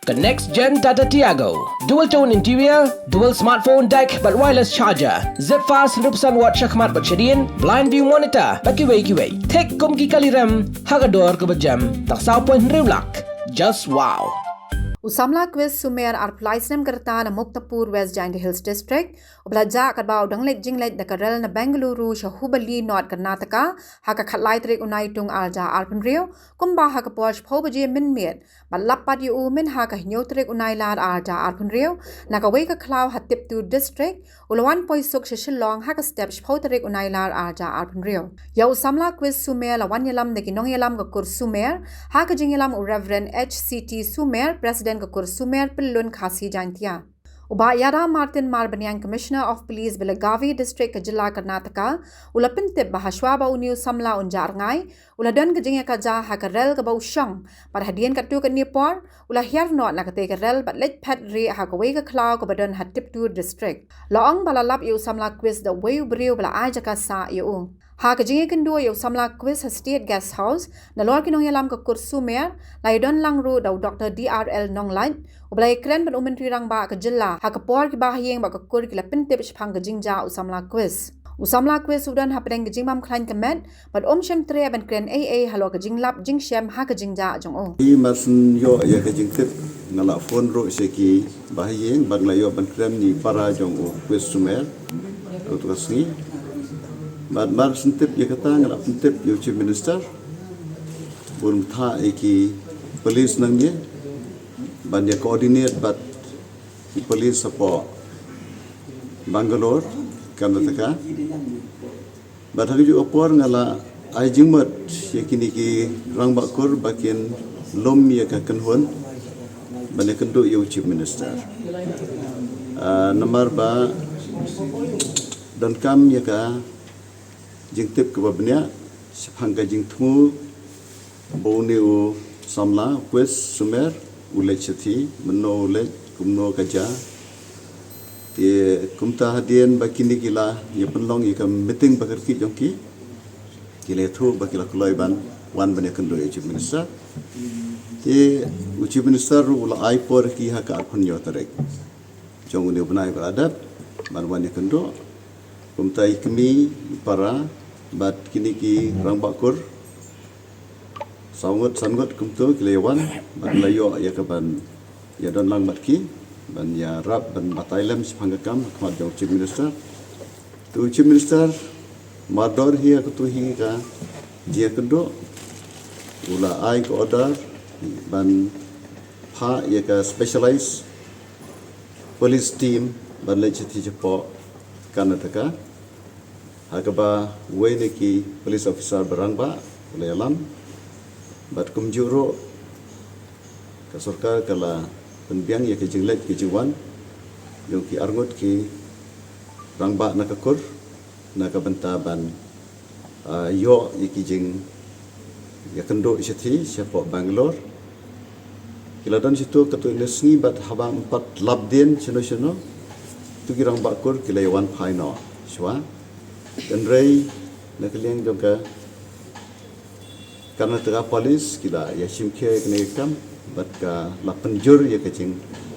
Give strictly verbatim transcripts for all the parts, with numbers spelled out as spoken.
Ka next gen Tata Tiago. Dual tone interior, dual smartphone deck bad wireless charger. Zip fast hynriew percent watt shakhmat bad shadien, blind view monitor bad kiwei kiwei. Thik kum ki kali rem ha ka dor kaba jem. Tang saw point hynriew lak. Just wow. U samla Chris Sumer, arphew lai snem ka rta, na Muktapur, West Jaintia Hills District, uba la jah katba u dang leit jingleit da ka rel na Bengaluru sha Hubballi, North Karnataka, ha ka khatlai tarik u Naitung arhajar arphew hynriew, kumba ha ka por shiphew baje mynmiet, bad lap pat ïa u mynha ka hynñiew tarik u Nailar arhajar arphew hynriew, na kawei ka khlaw ha Tiptur District, u la wan poi suk sha Shillong ha ka step shiphew tarik u Nailar arhajar arphew hynriew. Ïa u samla Chris Sumer la wan ïalam da ki nongïalam ka kur Sumer, ha ka jingïalam u Reverend H C T Sumer, President ka kur Sumer Pyllun Khasi Jaintia. U Bah Yada Martin Marbaniang, Commissioner of Police, Belagavi District ka jylla Karnataka, u la pyntip ba hashwa ba une u samla un jah rngai, u la don ka jingïakajia ha ka rel kaba u shong, bad hadien katto katne por, u la hiar noh na katei ka rel bad leit phet rieh ha kawei ka khlaw kaba don ha Tiptur District. La ong ba la lap ïa u samla Chris da uwei u briew ba la ai jaka sah ïa u. Ha ka jingïakynduh ïa u samla Chris ha State Guest House, nalor ki nongïalam ka kur Sumer, la ïadon lang ruh da u Doctor D R L Nonglait, uba la ïakren bad u Myntri Rangbah ka jylla, ha ka por ki bahaïing bad ka kur ki la pyntip shaphang ka jingjah u samla Chris. U samla Chris u don hapdeng ka jingbymkhlaiñ ka met, bad um shym treh ban kren ei ei halor ka jinglap jingshem ha ka jingjah jong u. Mar syn ïoh ïa ka jingtip, nga la phone ruh sha ki bahaïing bad nga la ïoh ban kren ïa i para jong u Chris Sumer. Ruh tu ka sngi. Bad mar syn tip ïa kata, nga la pyntip ïa u Chief Minister, bun bthah ïa ki police nangne ban ïa coordinate bad ki police hapoh Bangalore, Karnataka. Bad ha kajuh ka por nga la ai jingmut ïa kine ki rangbah kur ba kin lum ïa ka kynhun ban ïakynduh ïa u Chief Minister. Ah, namar ba donkam ïa ka jingtip kaba bniah shaphang ka jingthmu ba une u samla Chris Sumer u leit shathie, mynno u leit, kumno ka jia. Te kumta hadien ba kine ki la ïa pynlong ïa ka meeting ba kyrkieh jong ki, ki la ïathuh ba ki la kloi ban wan ban ïakynduh ïa u Chief Minister. Te u Chief Minister ruh u la ai por ïa ki ha ka arphew hynñiew tarik jong une u bnai ba la dep ban wan ïakynduh. Kumta i kmie, i para bad kine ki rangbah kur saw ngut san ngut kumto ki la ïa wan bad la ïoh ïa ka ban ïa don lang bad ki ban ïarap ban batai lem shaphang ka kam ha khmat jong u Chief Minister. Te u Chief Minister mardor hi ha kato hi ka jingïakynduh, u la ai ka order ban phah ïa ka specialized police team ban leit shathie shapoh Karnataka, ha kaba uwei na ki police officer ba rangbah u la ïalam. Bad kumjuh ruh ka sorkar ka la pynbiang ïa ka jingleit ka jingwan jong ki arngut ki rangbah na ka kur na ka bynta ban, ah, ïoh ïa ki jingïakynduh shathie shapoh Bangalore. Ki la don shato katto katne sngi bad haba ym pat lap dien shano shano, to ki rangbah kur ki la ïa wan phai noh shuwa. Hynrei na ka liang jong ka Karnataka Police ki la ïa shim khia ïa kane ka kam bad ka la pynjur ïa ka jing,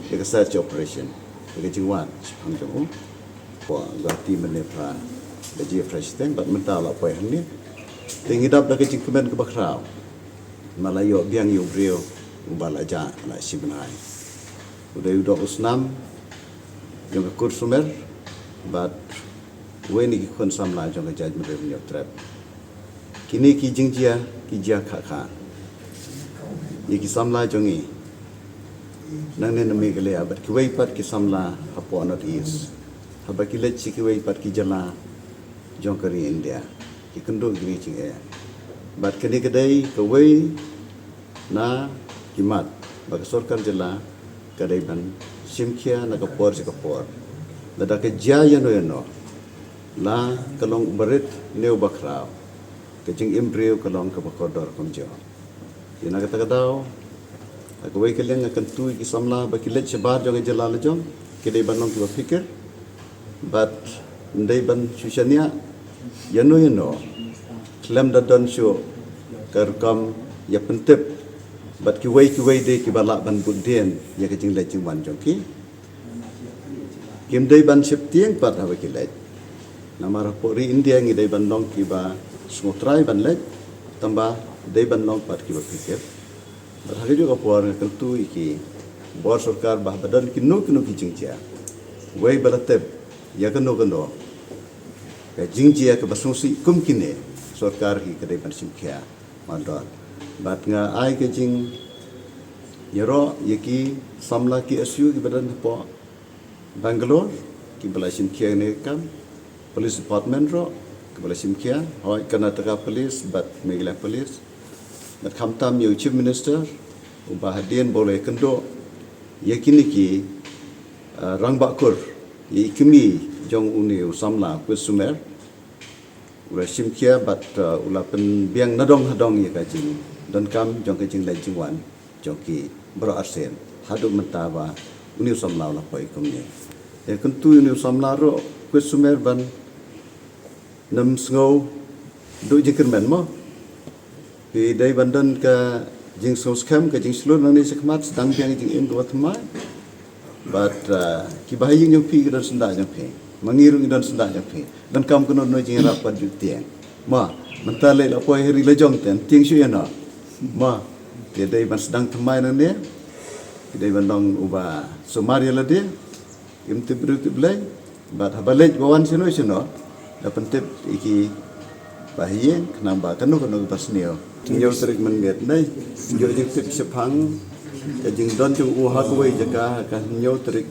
ïa ka search operation, ïa ka jingwan shaphang jong u. Poi Guwahati mynne phra baje phra shiteng bad mynta la poi hangne. Te ngi dap da ka jingkmen kaba khraw. Ma la ïoh biang ïa u briew uba la jah la shi bnai. U dei u doh u snam jong ka kur Sumer bad uwei na ki khun samla jong ka jaitbynriew Hynñiewtrep. Kine ki jingjia ki jia kha kha ïa ki samla jong ngi nangne na Meghalaya bad kiwei pat ki samla hapoh North East, haba ki leit sha kiwei pat ki jylla jong ka ri India, ki kynduh kine ki jingeh. Bad kane ka dei kawei na ki mat ba ka sorkar jylla ka dei ban shim khia na ka por sha ka por. Lada ka jia ïano ïano, la ka long uba rit ne uba khraw, ka jingim briew ka long kaba kordor kumjuh. Te na kata ka daw, ha kawei ka liang nga kyntu ïa ki samla ba ki leit shabar jong ka jylla la jong, ki dei ban long kiba phikir bad ym dei ban shu shaniah ïano ïano khlem da don shuh ka rukom ïa pyntip Bad kiwei kiwei de kiba lah ban bud dien ïa ka jingleit jingwan jong ki. Kim dei ban sheptieng pat haba ki leit. Namar hapoh ri India ngi dei ban long kiba sngewtrai ban leit, tangba dei ban long pat kiba pyrkhat. Bad ha kajuh ka por nga kyntu ïa ki bor sorkar ba haba don kino kino ki jingjia, wei ba la tip ïa kano kano ka jingjia kaba sngewsih kum kine, sorkar hi ka dei ban shim khia. Mardor. Bad nga ai ka jingïaroh ïa ki samla ki S U kiba don hapoh Bangalore, kiba la shim khia ne kam, Police Department ruh kiba la shim khia, hoi Karnataka Police bad Meghalaya Police. Bad khamtam ïa u Chief Minister uba hadien ba u la ïakynduh ïa kine ki, uh, rangbah kur, ïa i kmie jong une u samla Kwet Sumer. U la shim khia bad, uh, u la pynbiang nadong hadong ïa ka jingdonkam jong ka jingleit jingwan jong ki baroh arsien. Haduh mynta ba une u samla u la poi kumne. Ïa kyntu une u samla ruh Kwet Sumer ban nym sngew duh jingkyrmen mo. Ki dei ban don ka jingsngewskhem, ka jingshlur nangne shakhmat, sdang biang jingim kaba thymmai. Bad, uh, kiba ha ïing jong phi ki don syndah jong phi. Ma ngi ruh ngi don syndah jong phi. Donkam kano kano jingïarap bad ju tieng. Ma, mynta lei la poi ha ri la jong ten, tieng shuh ïa no. Ma, ki dei ban sdang thymmai nangne. Ki dei ban long uba sumar ïa lade. Im tip briew tip Blei. Bad haba leit ba wan shano shano, da pyntip ïa kiba ha ïing, khnang ba kano kano kiba sniew. Hynñiew tarik mynmiet, dei. Ïoh jingtip shaphang ka jingdon jong u ha kawei jaka ha ka hynñiew tarik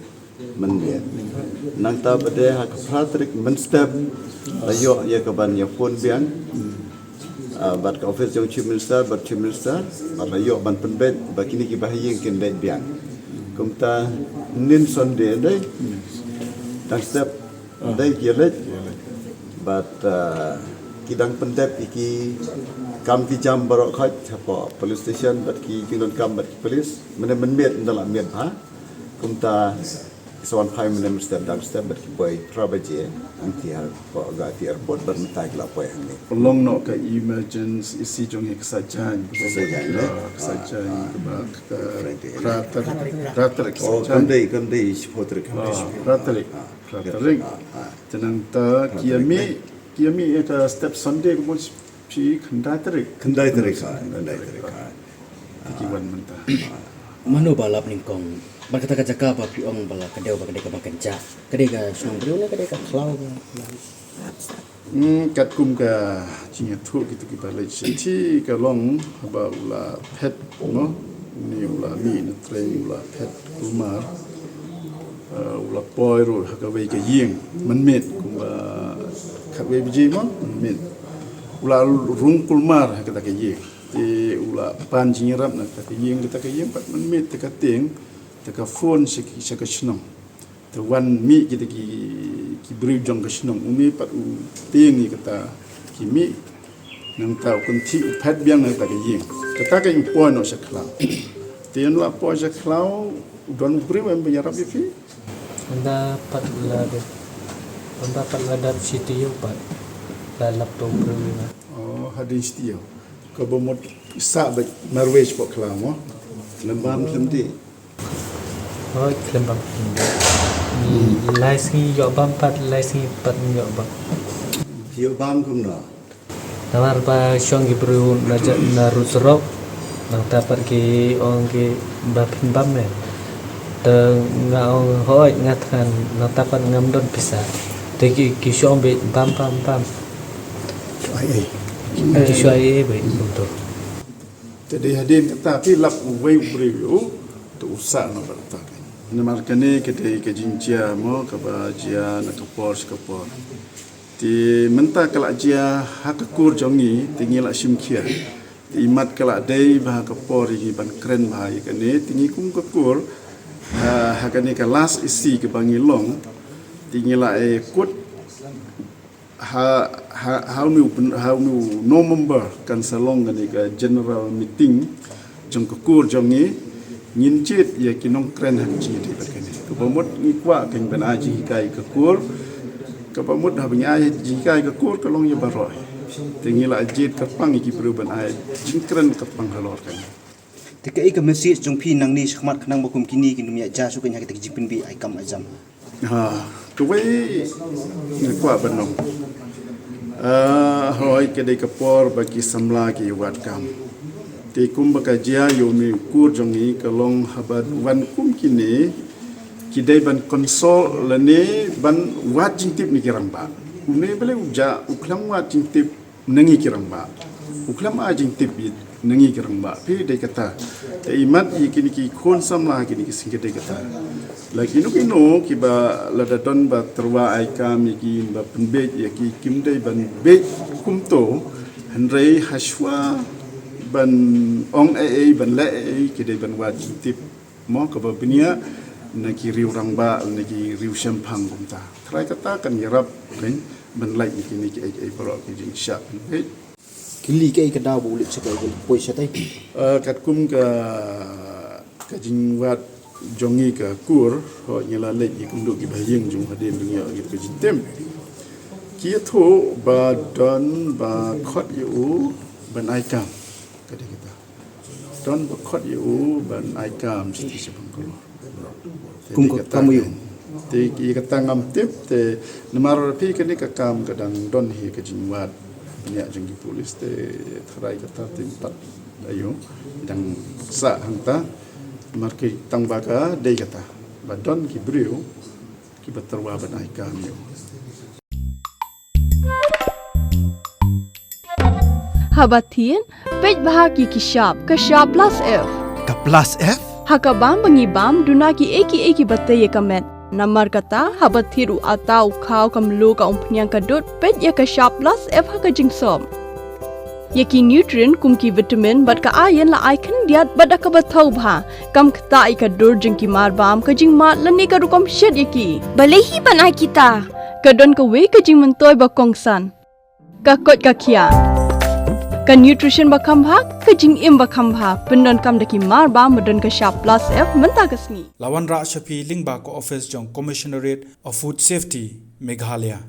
mynmiet. Nangta ba dei ha ka phra tarik mynstep, la ïoh ïa ka ban ïa phone biang. Ah, bad ka office jong Chief Minister, bad Chief Minister, bad la ïoh ban pynbeit ba kine kiba ha ïing kin leit biang. Kumta nin Sunday dei, dang step dei ki leit. Bad, ah, ki dang pyndep ïa ki kam ki jam baroh khoit hapoh police station bad ki jingdonkam bad ki police. Mynne mynmiet ynda la miet bha. Kumta sa wan phai mynne mynstep dang step bad ki poi phra baje. Hangtei hapoh Guwahati Airport bad mynta ki la poi hangne. Pynlong noh ka emergency jong i ka Saitjaiñ. Ka Saitjaiñ, eh? Ah, ka Saitjaiñ, ah, kaba ka phra tarik, phra tarik. Oh, Saitjaiñ. Kam dei, kam dei shiphew tarik. Ah, phra tarik. Ah, phra tarik. Ah, ah. Te nangta ki ïa mih, ki ïa mih ïa ka step Sunday kumno shi khyndai tarik. Khyndai tarik, ah, khyndai tarik, ah. Te ki wan mynta. Mano ba lap nyngkong bad kata ka jaka ba phi ong ba la ka dei ba ka dei kaba kynjah? Ka dei ka shnong briew ne ka dei ka khlaw ka? Hmm, katkum ka jingïathuh kito kiba leit shithi ka long haba u la phet mo, une u la mih na tren u la phet kulmar, eh, u la poi ruh ha kawei ka ïing mynmiet kumba khatwei baje mo mynmiet. U la rung kulmar ha kata ka ïing. Te u la pan jingïarap na kata ka ïing, kata ka ïing pat mynmiet te ka tieng, te ka phone sha ki, sha ka shnong. Te wan mih kita ki, ki briew jong ka shnong, une pat u tieng ïa kata ki mih. Nangta u kynthih u phet biang na kata ka ïing. Kata ka ïing poi noh sha khlaw. Te ïa u la poi sha khlaw, u don u briew em ba ïarap ïa phi? Ynda pat la dep, ynda pat la dep shi taïew pat la lap to briew ïa nga. Oh, hadien shi taïew. Kaba mut sah beit marwei shapoh khlaw mo. Lem bam lem dih. Hooid, khlem bam khlem dih. Lai sngi ïoh bam pat, lai sngi pat ym ïoh bam. Ïoh bam kumno? Namar ba shong ki briew na ja-, na rud surok, nangta pat ki ong ki ba phin bam ne. Te nga ong hooid nga thngan, nangta pat ngam don pisa. Te ki, ki shong beit bam, bam, bam. Shu ai ei. Ki shu ai ei beit kumto. Te dei hadien kata phi lap uwei u briew ïa u, te u sah noh bad uta ka. Namar kane ka dei ka jingjia mo kaba jia na ka por sha ka por. Te mynta ka la jia ha ka kur jong ngi, te ngi la shim khia. Te imat ka la dei ba ha ka por ïa ngi ban kren bha ïa kane, te ngi kum ka kur, ha, ha kane ka last E C kaba ngi long, te ngi la ïa kut ha, ha, ha une u, ha une u November kan sa long kane ka general meeting jong ka kur jong ngi, ngin jied ïa ki nongkren ha ka jingïadei bad kane. Kaba mut ngi kwah kan ban ai jinghikai ka kur, kaba mut haba ngi ai jinghikai ka kur ka long ïa baroh. Te ngi la jied kyrpang ïa ki briew ban ai jingkren kyrpang halor kane. Te kaei ka message jong phi nangne shakhmat khnang ba kum kine kin ym ïa jia shuh kein ha kita ki jingpynbeit ai kam ai jam? Ha, kawei nga kwah ban ong. Ah, hoi ka dei ka por ba ki samla ki wad kam. Te kumba ka jia ïa une u kur jong ngi ka long haba wan kum kine ki dei ban consult lane ban wad jingtip na ki rangbah. Une balei u jah u khlem wad jingtip na ngi ki rangbah. U khlem ai jingtip ïa na ngi ki rangbah. Phi dei kata. Te imat ïa kine ki khun samla kine ki sing ki dei kata. La kino kino kiba lada don ba tyrwa ai kam ïa ki ba pynbeit ïa ki kim dei ban beit kumto. Hynrei hashwa ban ong ei ei ban leh ei ei ki dei ban wad jingtip. Mo kaba bniah na ki riew rangbah na ki riew shemphang kumta. Trai kata kan ïarap kein ban lait na kine kiei kiei baroh ki jingshah pynbeit. Kylli kaei ka daw ba u leit shatai, ba u poi shatai? Ah, katkum ka ka jingwad jong ngi ka kur, hooid ngi la leit ïa kumduh kiba ha ïing jong hadien jong ïa ka jingtem. Ki ïathuh ba don ba khot ïa u ban ai kam. Ka dei kata. Don ba khot ïa u ban ai kam sha sha Bangalore. Te kum dei ka kata kam ïa u. Te ïa kata ngam tip te namar phi kane ka kam ka dang don hi ka jingwad bniah jong ki pulit te tharai kata te pat ïa u dang sah hangta. Namar ki tang ba ka dei kata ba don ki briew kiba tyrwa ban ai kam ïa u. Haba thied, peit bha ki ki shap, ka shap plus F. Ka plus F? Ha ka bam ba ngi bam, duna kiei kiei kiba tei ïa ka met. Namar kata, haba thied u atta, u khaw, ka mluh, ka umphniang, ka dud, peit ïa ka shap plus F ha ka jingsop. Ïa ki nutrient kum ki vitamin bad ka iron la ai khyndiat bad da kaba thaw bha. Kam ktah ïa ka dur jong ki marbam, ka jingmad lane ka rukom shet ïa ki. Balei hi ban ai kita? Ka don kawei ka jingmyntoi ba kongsan. Ka koit ka khiah. Ka nutrition ba kham bha, ka jingim ba kham bha. Pyndonkam da ki marbam ba don ka shap plus F mynta ka sngi. La wanrah sha phi lyngba ka office jong Commissionerate of Food Safety, Meghalaya.